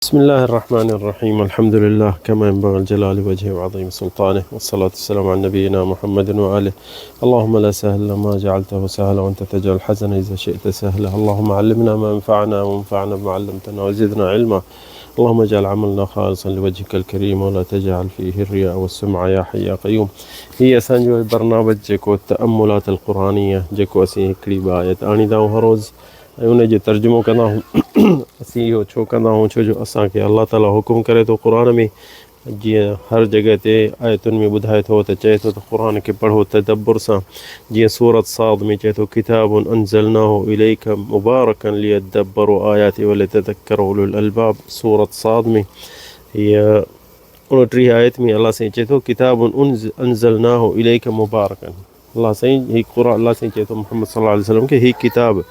بسم الله الرحمن الرحيم الحمد لله كما ينبغي الجلال وجهه وعظيم سلطانه والصلاة والسلام على نبينا محمد وآله اللهم لا سهل ما جعلته سهلا وأنت تجعل الحزن إذا شئت سهلا اللهم علمنا ما ينفعنا وانفعنا بما علمتنا وزدنا علما اللهم اجعل عملنا خالصا لوجهك الكريم ولا تجعل فيه الرياء والسمعة يا حي يا قيوم هي اسان جو برنامج جيڪو تأملات القرآنية جيڪو اسين هڪڙي ٻه آيت آڻيندا آهيون هر روز ۽ ان جو ترجمو ڪندا آهيون. اسين اهو ڇو ڪندا آهيون؟ ڇو جو اسان کي الله تعاليٰ حڪم ڪري ٿو قرآن ۾ جيئن هر جڳهه تي آيتن ۾ ٻڌائي ٿو ته چئي ٿو ته قرآن کي پڙهو تدبر سان جيئن سورت صاد ۾ چئي ٿو ڪتاب انزلناه اليک مبارڪا ليدبروا آياته وليتذڪر اولو الالباب سورت صاد ۾ هيء 29 آيت ۾ الله سائين چئي ٿو ڪتاب انزلناه اليک مبارڪا الله سائين هي قرآن الله سائين چئي ٿو محمد صلي الله عليه وسلم کي هي ڪتاب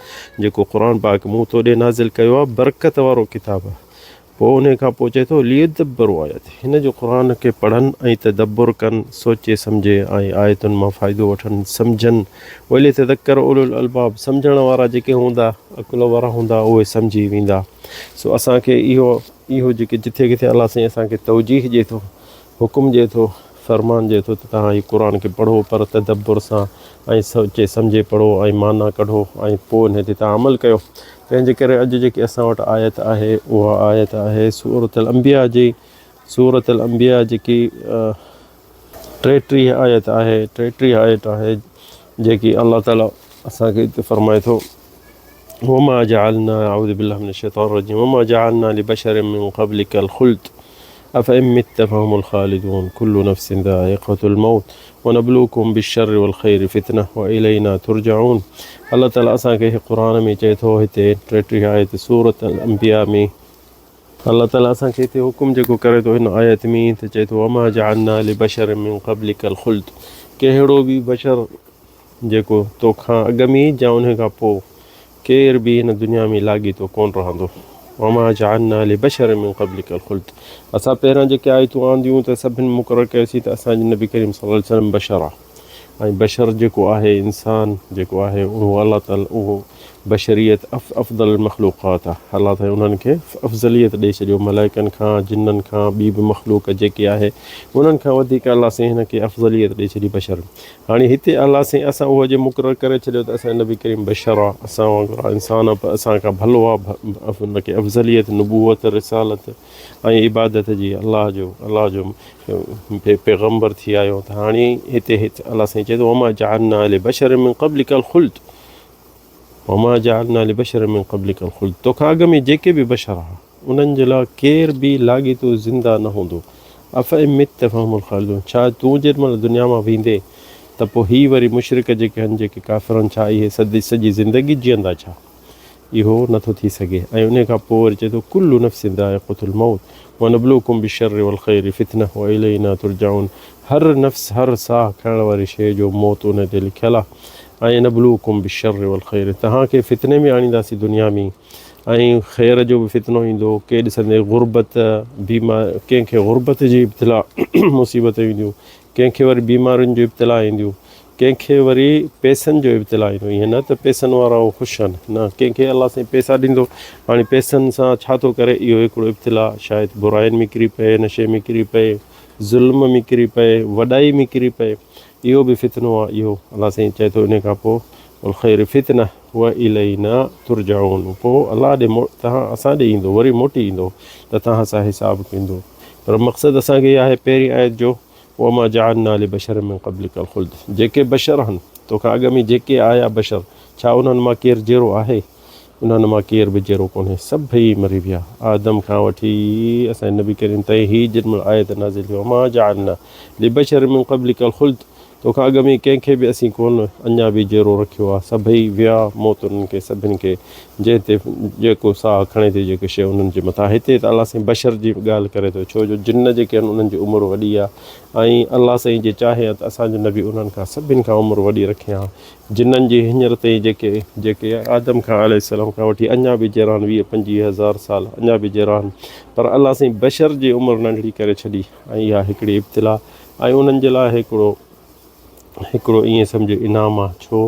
جيڪو قرآن پاڪ مون تو ڏي نازل ڪيو آهي برڪت وارو ڪتاب آهي پوء ان کان پوء چئي ٿو ليدبروا آيات هن جو قرآن کي پڙهن ۽ تدبر ڪن سوچي سمجهي ۽ آيتن مان فائدو وٺن سمجهن وليتذڪر اولو الالباب سمجهڻ وارا جيڪي هوندا عقل وارا هوندا اهي سمجهي ويندا سو اسان کي اهو اهو جيڪي جٿي ڪٿي الله سائين اسان کي توجيه ڏئي ٿو حڪم ڏئي ٿو، فرمان ڏئي ٿو ته توهان هي قرآن کي پڙهو پر تدبر سان ۽ سوچي سمجهي پڙهو ۽ معنيٰ ڪڍو ۽ پوء انهي تي توهان عمل ڪيو. تنهن جي ڪري اڄ جيڪي اسان وٽ آيت آهي اها آيت آهي سورة الانبياء جي سورة الانبياء جيڪي 33 آيت آهي 33 آيت آهي جيڪي الله تعالي اسان کي هتي فرمائي ٿو وما جعلنا اعوذ بالله من الشيطان الرجيم وما جعلنا لبشر من قبلك الخلد افإن مت فهم الخالدون كل نفس ذائقة الموت ونبلوكم بالشر والخير فتنة وإلينا ترجعون الله تعالي اسان کي قرآن ۾ چئي ٿو هتي 33 آيت سورة الانبياء ۾ الله تعالي اسان کي هتي حڪم جيڪو ڪري ٿو هن آيت ۾ ته چئي ٿو وما جعلنا لبشر من قبلك الخلد ڪهڙو به بشر جيڪو توکان اڳ ۾ يا انهي کان پوء ڪير به هن دنيا ۾ لاڳيتو ڪونه رهندو. وما جعلنا لبشر من قبلک الخلد اسان پهريان جيڪي آيتون آنديون ته سڀن مقرر ڪيوسين ته اسان جو نبي ڪريم صلي الله عليه وسلم بشر آهي ۽ بشر جيڪو آهي انسان جيڪو آهي اهو الله تعالي اهو بشريت افضل المخلوقات آهي الله تعالي انهن کي افضليت ڏئي ڇڏيو ملائڪن کان جنن کان ٻي به مخلوق جيڪي آهي انهن کان وڌيڪ الله سائين هن کي افضليت ڏئي ڇڏي بشر هاڻي هتي الله سائين اسان اهو جي مقرر ڪري ڇڏيو ته اسان جو نبي ڪريم بشر آ اسان وانگر آ انسان آ پر اسان کان ڀلو آ ان کي افضليت نبوت رسالت ۽ عبادت جي الله جو الله جو پيغمبر ٿي آيو ته هاڻي هتي الله سائين چئي ٿو وما جعلنا لبشر من قبلك الخلد وما جعلنا لبشر من قبلك الخلد توکان اڳ ۾ جيڪي به بشر ها انهن جي لاء ڪير به لاڳيتو زنده نه هوندو. افئن مت فهم الخالدون ڇا تون جيڏي مهل دنيا مان ويندين ته پوء هي وري مشرڪ جيڪي آهن جيڪي ڪافر آهن ڇا اهي سدي سڄي زندگي جيئندا ڇا؟ اهو نه ٿو ٿي سگهي ۽ انهي کان پوء وري چئي ٿو ڪل نفس ذائقة الموت ونبلوڪم بالشر والخير فتنة والينا ترجعون هر نفس هر ساهه کڻڻ واري شيء جو موت انهي تي لکيل آهي ۽ نبلوڪم بالشر والخير توهان کي فتني ۾ آڻينداسين دنيا ۾ ۽ خير جو به فتنو ايندو، ڪي ڏسندي غربت، بيمار، ڪنهن کي غربت جي ابتلا مصيبت اينديون، ڪنهن کي وري بيمارين جون ابتلا اينديون، ڪنهن کي وري پئسن جو ابتلا ايندو، ائين نه ته پئسن وارا هو خوش آهن، نه ڪنهن کي الله سائين پئسا ڏيندو، هاڻي پئسن سان ڇا ٿو ڪري، اهو هڪڙو ابتلا شايد براين ۾ ڪري پئي، نشي ۾ ڪري پئي، ظلم ۾ ڪري پئي، وڏائي ۾ ڪري پئي، اهو به فتنو آهي، اهو الله سائين چئي ٿو انهي کان پوء والخير فتنه والينا ترجعون پوء الله ڏي توهان اسان ڏي ايندو وري موٽي ايندو ته توهان سان حساب ڪندو پر مقصد اسان کي آهي پهرين آيت جو وما جعلنا لبشر من قبلك الخلد جيڪي بشر آهن توکان اڳ ۾ جيڪي آيا بشر ڇا انهن مان ڪير جيئرو آهي انهن مان ڪير به جيئرو ڪونهي سڀئي مري ويا آدم کان وٺي اسان نبي ڪريم تائين هي جن مهل آيت نازل ٿي وما جعلنا لبشر من قبلك الخلد توکان اڳ ۾ ڪنهن کي به اسين ڪونه اڃا به جيئرو رکيو آهي. سڀئي ويا، موت انهن کي سڀن کي، جنهن تي جيڪو ساهه کڻي ٿي جيڪي شيء انهن جي مٿان. هتي ته الله سائين بشر جي ڳالهه ڪري ٿو، ڇو جو جن جيڪي آهن انهن جي عمر وڏي آهي ۽ الله سائين جي چاهي ها ته اسان جو نبي انهن کان سڀن کان عمر وڏي رکي ها. جنن جي هينئر تائين جيڪي جيڪي آدم کان عليه السلام کان وٺي اڃا به جيئرا آهن ويهه پنجويهه هزار سال اڃا به جيئرا آهن پر الله سائين بشر جي عمر ننڍڙي ڪري ڇڏي ۽ اها هڪڙي ابتلا ۽ انهن جي لاء هڪڙو هڪڙو ائين سمجهو انعام آ ڇو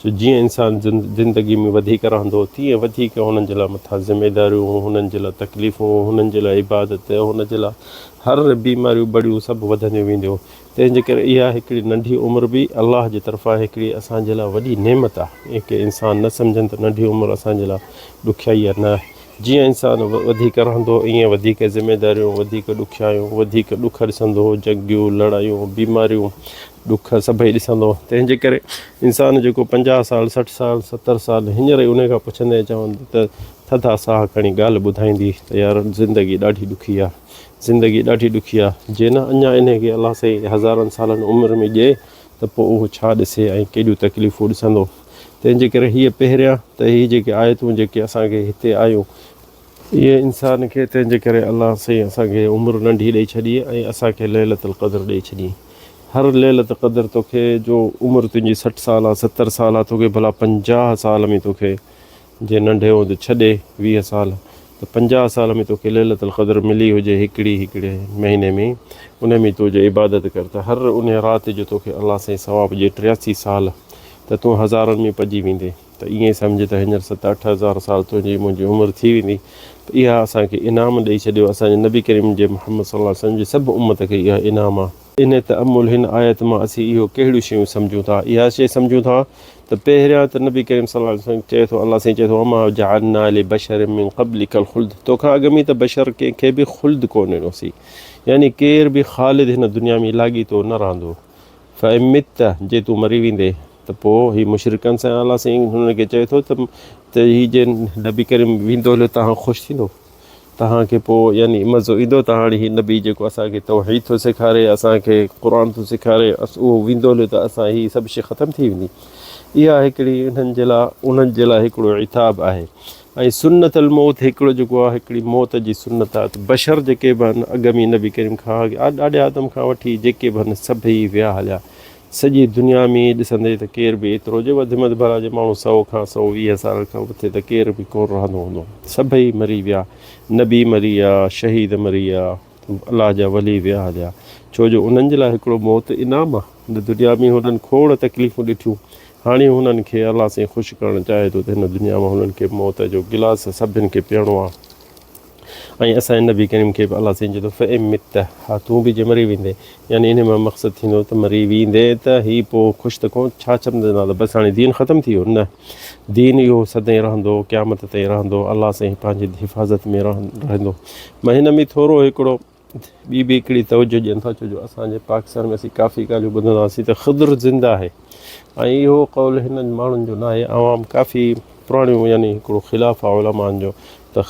جو جيئن انسان زندگي ۾ وڌيڪ رهندو تيئن وڌيڪ هنن جي لاء مٿان ذميداريون، هنن جي لاء تڪليفون، هنن جي لاء عبادت، هن جي لاء هر بيماريون بڙيون سڀ وڌنديون وينديون. تنهن جي ڪري اها هڪڙي ننڍي عمر به الله جي طرفان هڪڙي اسان جي لاء وڏي نعمت آهي. ائين ڪي انسان نه سمجهن ته ننڍي عمر اسان جي لاء ڏکيائي آهي، نه. جيئن انسان وڌيڪ رهندو ائين وڌيڪ ذميداريون، وڌيڪ ڏکيائيون، وڌيڪ ڏک ڏسندو، جنگيون، لڙايون، بيماريون، ڏک سڀئي ڏسندو. تنهن جي ڪري انسان جيڪو 50 سال، 60 سال، 70 سال هينئر ئي انهي کان پڇندي چوندي ته ٿڌا ساهه کڻي ڳالهه ٻڌائيندي ته يار زندگي ڏاڍي ڏکي آهي. زندگي ڏاڍي ڏکي آ، جي نه اڃا انهي کي الله سائين هزارن سالن عمر ۾ ڏئي ته پوء اهو ڇا ڏسي ۽ ڪيڏيون تڪليفون ڏسندو. تنهن جي ڪري هيء پهريان ته هي جيڪي آيتون جيڪي اسان کي هتي آيون، اهي انسان کي تنهن جي ڪري الله سائين اسان کي عمر ننڍي ڏئي ڇڏي ۽ اسان کي ليلة القدر ڏئي ڇڏي. هر ليلة قدر توکي جو عمر تنهنجي 60 سال آ، 70 سال آ، توکي ڀلا 50 سال ۾ توکي جي ننڍي هوندي ڇڏي 20 سال ته 50 سال ۾ توکي ليلة القدر ملي هجي هڪڙي هڪڙي مهيني ۾ ان ۾ تون جي عبادت ڪر ته هر انهي رات جو توکي الله سائين ثواب ڏي 83 سال ته تون هزارن ۾ پڄي ويندين ته ائين سمجهه ته هينئر ست اٺ هزار سال تنهنجي منهنجي عمر ٿي ويندي ته اها اسان کي انعام ڏئي ڇڏيو اسان جي نبي ڪريم جي محمد صلي الله عليه وسلم جي سڀ امت کي اها انعام آ. انهيء تأمل هن آيت مان اسين اهو ڪهڙيون شيون سمجهون ٿا؟ اها شيء سمجهون ٿا ته پهريان ته نبي ڪريم صلي الله عليه وسلم چئي ٿو، الله سائين چئي ٿو، وما جعلنا لبشر من قبلک الخلد توکان اڳ ۾ ته بشر ڪنهن کي به خلد ڪونه ڏنوسين يعني ڪير به خالد هن دنيا ۾ لاڳيتو نه رهندو. فإن مت جي تون مري ويندين ته پوء هي مشرڪن سان الله سائين هنن کي چئي ٿو ته هي جي نبي ڪريم ويندو هليو توهان خوش ٿيندو؟ توهان کي پوء يعني مزو ايندو ته هاڻي هي نبي جيڪو اسان کي توحيد ٿو سيکاري، اسان کي قرآن ٿو سيکاري، اهو ويندو هليو ته اسان هي سڀ شيء ختم ٿي ويندي. اها هڪڙي انهن جي لاء انهن جي لاء هڪڙو عتاب آهي ۽ سنت الموت هڪڙو جيڪو آهي هڪڙي موت جي سنت آهي ته بشر جيڪي به آهن اڳ ۾ نبي ڪريم کان ڏاڏي آدم کان وٺي جيڪي به آهن سڀئي ويا هليا. سڄي دنيا ۾ ڏسندي ته ڪير به ايترو جي وڌ ۾ وڌ ڀلا جي ماڻهو سئو کان 120 سال کان مٿي ته ڪير به ڪونه رهندو هوندو. سڀئي مري ويا. نبي مري ويا، شهيد مري ويا، الله جا ولي ويا هليا. ڇو جو انهن جي لاء هڪڙو موت انعام آ. هن دنيا ۾ هنن کوڙ تڪليفون ڏٺيون. هاڻي هنن کي الله سائين خوش ڪرڻ چاهي ٿو ته هن دنيا مان هنن کي موت جو گلاس سڀن کي پيئڻو آ. ۽ اسان جي نبي ڪريم کي به الله سائين چئي ٿو فإن مت ها تون به جي مري ويندين يعني انهي مان مقصد ٿيندو ته مري ويندين ته هي پوء خوش ته ڪون ڇا سمجهندا ته بس هاڻي دين ختم ٿي ويو نه دين اهو سدائين رهندو قيامت تائين رهندو الله سائين پنهنجي حفاظت ۾ رهندو مان هن ۾ ٿورو هڪڙو ٻي به هڪڙي توجه ڏين ٿا ڇو جو اسان جي پاڪستان ۾ اسين ڪافي ڳالهيون ٻڌندا هئاسين ته خضر زنده آهي ۽ اهو قول هنن ماڻهن جو ناهي عوام ڪافي پراڻيون يعني هڪڙو خلاف آهي علمائن جو ته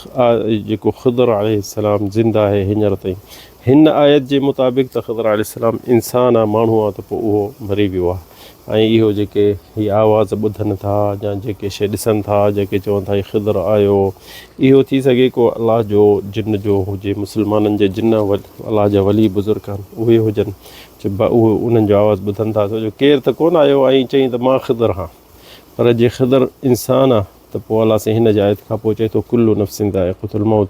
جيڪو خضر عليه السلام زنده آهي هينئر تائين هن آيت جي مطابق ته خضر عليه السلام انسان آهي ماڻهو آهي ته پوء اهو مري ويو آهي ۽ اهو جيڪي هي آواز ٻڌن ٿا يا جيڪي شيء ڏسن ٿا جيڪي چون ٿا هي خضر آيو اهو ٿي سگهي ڪو الله جو جن جو هجي مسلمانن جي جن الله جا ولي بزرگ آهن اهي هجن چي اهي انهن جو آواز ٻڌن ٿا ڇو جو ڪير ته ڪونه آيو ۽ چئين ته مان خضر هان پر جي خضر انسان آ ته پوء الله سائين هن جي آيت کان پوء چئي ٿو ڪل نفس ذائقة الموت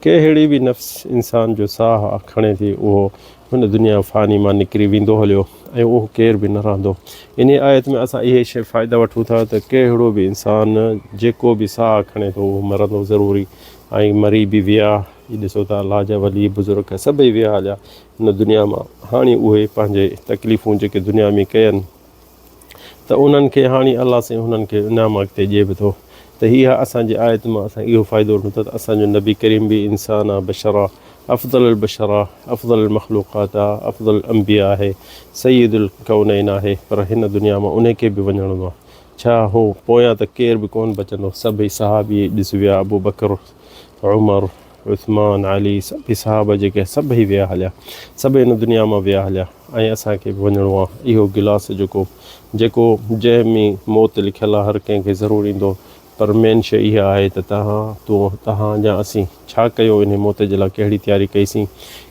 ڪهڙي به نفس انسان جو ساهه کڻي ٿي اهو هن دنيا فاني مان نڪري ويندو هليو ۽ اهو ڪير به نه رهندو. انهيء آيت ۾ اسان اهي شيء فائدا وٺون ٿا ته ڪهڙو به انسان جيڪو به ساهه کڻي ٿو اهو مرندو ضروري ۽ مري به ويا. هي ڏسو ته الله جا ولي بزرگ سڀئي ويا هليا هن دنيا مان. هاڻي اهي پنهنجي تڪليفون جيڪي دنيا ۾ ڪين ته انهن کي هاڻي الله سائين انهن کي انعام اڳتي ڏئي به ٿو ته هي آ اسان جي آيت مان اسان اهو فائدو وٺون ٿا ته اسان جو نبي ڪريم به انسان آ بشر آ افضل البشر آ افضل المخلوقات آ افضل الانبياء آهي سيد الڪونين آهي پر هن دنيا مان انهي کي به وڃڻو آ ڇا هو پويان ته ڪير به ڪونه بچندو سڀئي صحابي ڏس ويا ابوبڪر عمر عثمان، علي سڀئي صحابه جيڪي سڀئي ويا هليا، سڀئي هن دنيا مان ويا هليا ۽ اسان کي به وڃڻو آ. اهو گلاس جيڪو جيڪو جنهن ۾ موت لکيل آ هر ڪنهن کي ضرور ايندو پر مين شيء اها آهي ته توهان، تون، توهان يا اسين ڇا ڪيو انهي موت جي لاء ڪهڙي تياري ڪئي سين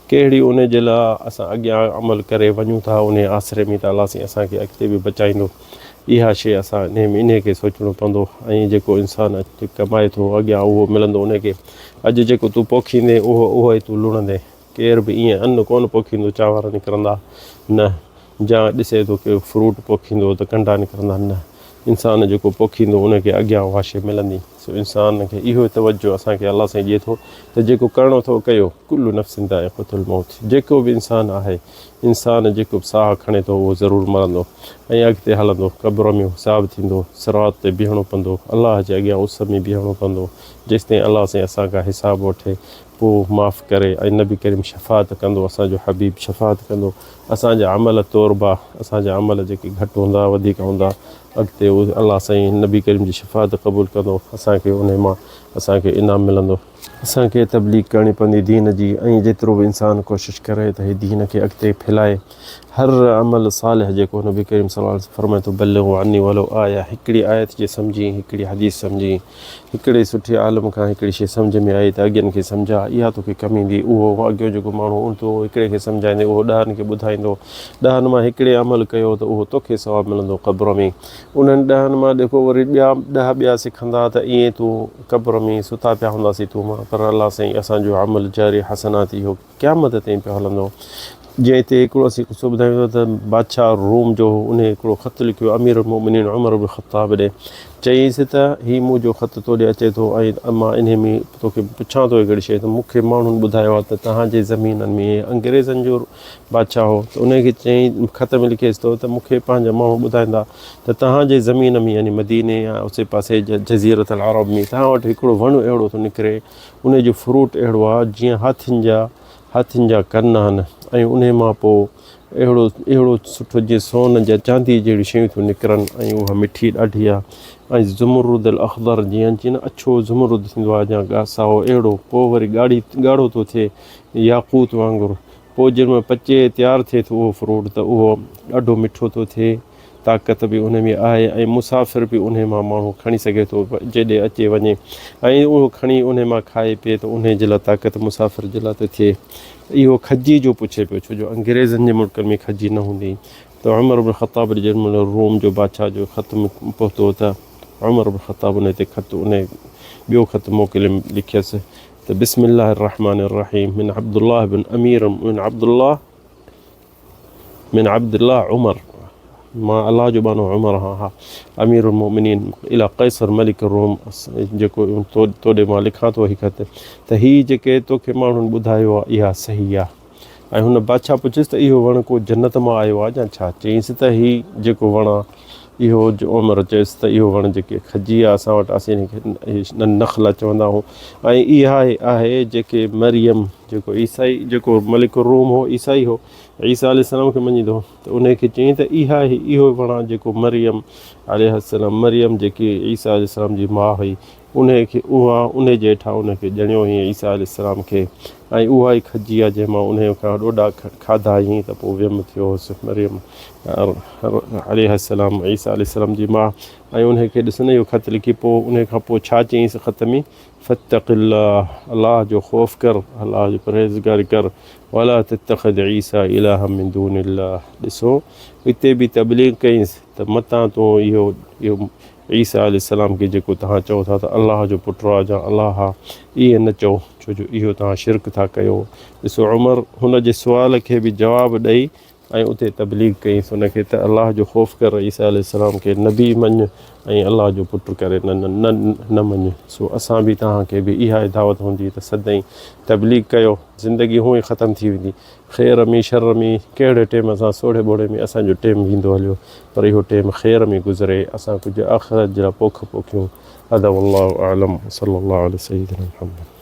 ڪهڙي انهي جي لاء اسان اڳيان عمل ڪري وڃون ٿا انهي آسري ۾ ته الله سائين اسان کي اڳتي به بچائيندو. اها شيء اسان انهي ۾ انهي کي سوچڻو پوندو ۽ جيڪو انسان اڄ ڪمائي ٿو اڳيان اهو ملندو انهي کي. اڄ جيڪو تون پوکيندين اهو اهو ئي تون لڻندين. ڪير به ائين ان ڪونه پوکيندو چانور نڪرندا نه جا ڏسي ٿو ڪي فروٽ پوکيندو ته ڪنڊا نڪرندا نه. انسان جيڪو پوکيندو ان کي اڳيان اها شيء ملندي. سو انسان کي اهو توجه اسان کي الله سائين ڏئي ٿو ته جيڪو ڪرڻو اٿو ڪيو، ڪل نفس ذائقة الموت، جيڪو به انسان آهي، انسان جيڪو به ساهه کڻي ٿو اهو ضرور مرندو ۽ اڳتي هلندو، قبر ۾ حساب ٿيندو، صراط تي بيهڻو پوندو، الله جي اڳيان اس ۾ بيهڻو پوندو، جيستائين الله سائين اسان کان حساب وٺي پوء معاف ڪري ۽ نبي ڪريم شفاعت ڪندو، اسان جو حبيب شفاعت ڪندو، اسان جا عمل توربا، اسان جا عمل جيڪي گهٽ هوندا وڌيڪ هوندا اڳتي اهو الله سائين نبي ڪريم جي شفاعت قبول ڪندو اسان کي انهي مان اسان کي انعام ملندو. اسان کي تبليغ ڪرڻي پوندي دين جي ۽ جيترو به انسان ڪوشش ڪري ته هي دين کي اڳتي ڦھلائي هر عمل صالح جيڪو نبي ڪريم صلي الله عليه وسلم فرمائي ٿو بلغوا عني ولو آيه هڪڙي آيت جي سمجهين هڪڙي حديث سمجهين هڪڙي سٺي عالم کان هڪڙي شيء سمجهه ۾ آئي ته اڳين کي سمجهاء، اها توکي ڪم ايندي. اهو اڳيون جيڪو ماڻهو اونڌو هڪڙي کي سمجهائيندي، اهو ڏهن کي ٻڌائيندو. ڏهن مان هڪڙي عمل ڪيو ته اهو توکي ثواب ملندو قبر ۾. انهن ڏهن مان جيڪو وري ٻيا ڏهه ٻيا سکندا ته ائين تون قبر ۾ ستا پيا هونداسين تون مان پر الله سائين اسان جو عمل جاري حسنات اهو قيامت تائين پيو هلندو. جيئن هتي هڪڙو اسين قصو ٻڌايون ٿا ته بادشاهه روم جو هو، انهيء هڪڙو خط لکيو امير المؤمنين عمر بن خطاب ڏي. چيائينس ته هي منهنجو خط تو ڏي اچي ٿو ۽ مان انهيء ۾ توکي پڇان ٿو هڪڙي شيء ته مون کي ماڻهن ٻڌايو آهي ته توهان جي زمينن ۾ انگريزن جو بادشاهه هو ته انهيء کي چيائين خط ۾ لکيس ٿو ته مون کي پنهنجا ماڻهو ٻڌائيندا ته توهان جي زمين ۾ يعني مديني يا اوسي پاسي جزيرة العرب ۾ توهان وٽ هڪڙو وڻ اهڙو ٿو نڪري انهيء جو فروٽ اهڙو آهي جيئن هاٿين جا هاٿين جا ڪن آهن ۽ انهي مان پوء اهڙو اهڙو سٺو جيئن سون يا چانديء جهڙيون شيون ٿيون نڪرن ۽ اها مٺي ڏاڍي آهي ۽ زمرد الاخضر جيئن جيئن اڇو زمرد ٿيندو آهي يا سائو اهڙو پوء وري ڳاڙهي ڳاڙهو ٿو ٿئي ياقوت وانگر پوء جنهن مهل پچي تيار ٿئي ٿو اهو فروٽ ته اهو ڏاڍو مٺو ٿو ٿئي طاقت به ان ۾ آهي ۽ مسافر به انهي مان ماڻهو کڻي سگهي ٿو جيڏي اچي وڃي ۽ اهو کڻي انهي مان کائي پيئي ته انهي جي لاء طاقت مسافر جي لاء ته ٿئي اهو کجي جو پڇي پيو ڇو جو انگريزن جي ملڪن ۾ کجي نه هوندي ته عمر بن خطاب جي جنهن مهل روم جو بادشاهه جو خط پهتو ته عمر بن خطاب انهي تي خط انهي ٻيو خط موڪلي لکيس ته بسم الله الرحمن الرحيم من عبدالله بن امير من عبدالله من عبد الله عمر مان الله جو ٻانهو عمر هان ها امير المؤمنين الى قيصر ملڪ الروم جيڪو تو ڏي مان لکان ٿو هي خط ته هي جيڪي توکي ماڻهن ٻڌايو آهي اها صحيح آهي ۽ هن بادشاهه پڇيس ته اهو وڻ ڪو جنت مان آيو آهي يا ڇا چيائينس ته هي جيڪو وڻ آهي اهو عمر چيس ته اهو وڻ جيڪي کجي آهي اسان وٽ اسين هن کي نخلا چوندا آهيون ۽ اها آهي جيڪي مريم جيڪو عيسائي جيڪو ملڪ الروم هو عيسائي هو عيسيٰ عليه السلام کي مڃيندو هو ته انهي کي چيائين ته اها هي اهو وڻ آهي جيڪو مريم عليه السلام مريم جيڪي عيسيٰ عليه السلام جي ماء هئي انهي کي اها انهي جي هيٺان انهي کي ڄڻيو هئين عيسيٰ عليه السلام کي ۽ اها ئي کجي آهي جنهن مان انهي کان ڏوڏا کاڌا هئين ته پوء ويم ٿيو هوس مريم عليه السلام عيسيٰ عليه السلام جي ماء ۽ انهي کي ڏس نه اهو خط لکي پوء انهي کان پوء ڇا چيائينس خط ۾ فاتق الله، الله جو خوف ڪر، الله جي پرهيزگاري ڪر، ولا تتخذ عيسيٰ الها من دون الله، ڏسو اتي به تبليغ ڪئينس ته متان تون اهو اهو عيسيٰ عليه السلام کي جيڪو توهان چئو ٿا ته الله جو پٽ آ يا الله آ ائين نه چئو ڇو جو اهو توهان شرڪ ٿا ڪيو. ڏسو عمر هن جي سوال کي به جواب ڏئي ۽ اتي تبليغ ڪيائينس ان کي ته الله جو خوف ڪر، عيسيٰ عليه السلام کي نبي مڃ ۽ الله جو پٽ ڪري نه نه نه مڃ. سو اسان به توهان کي به اها ئي دعوت هوندي ته سدائين تبليغ ڪيو، زندگي هونئن ئي ختم ٿي ويندي، خير ۾ شر ۾ ڪهڙي ٽيم سان سوڙهي ٻوڙي ۾ اسان جو ٽيم ويندو هليو پر اهو ٽيم خير ۾ گذري اسان ڪجهه آخرت جي لاء پوک پوکيون. هذا والله اعلم وصلي الله علي سيدنا محمد.